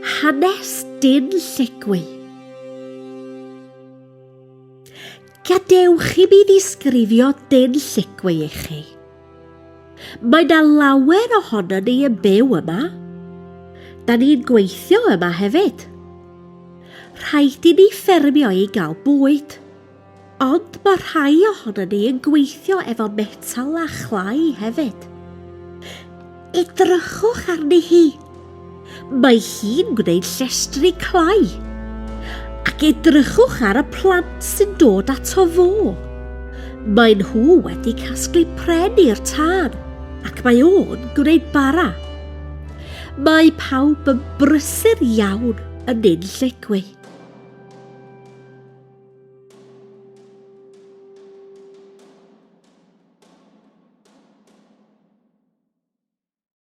Hanes Din Llegwy. Gadewch i mi ddisgrifio Din Llegwy i chi. Mae 'na lawer ohonon ni yn byw yma. Da ni'n gweithio yma hefyd. Rhaid i ni ffermio i gael bwyd. Ond mae rhai ohonon ni yn gweithio efo metal a chlai hefyd. Edrychwch arni hi. Mae hi'n gwneud llestri clai. Ac edrychwch ar y plant sy'n dod ato fo. Maen nhw wedi casglu pren i'r tân ac mae o'n gwneud bara. Mae pawb yn brysur iawn yn Nyn Llegwy.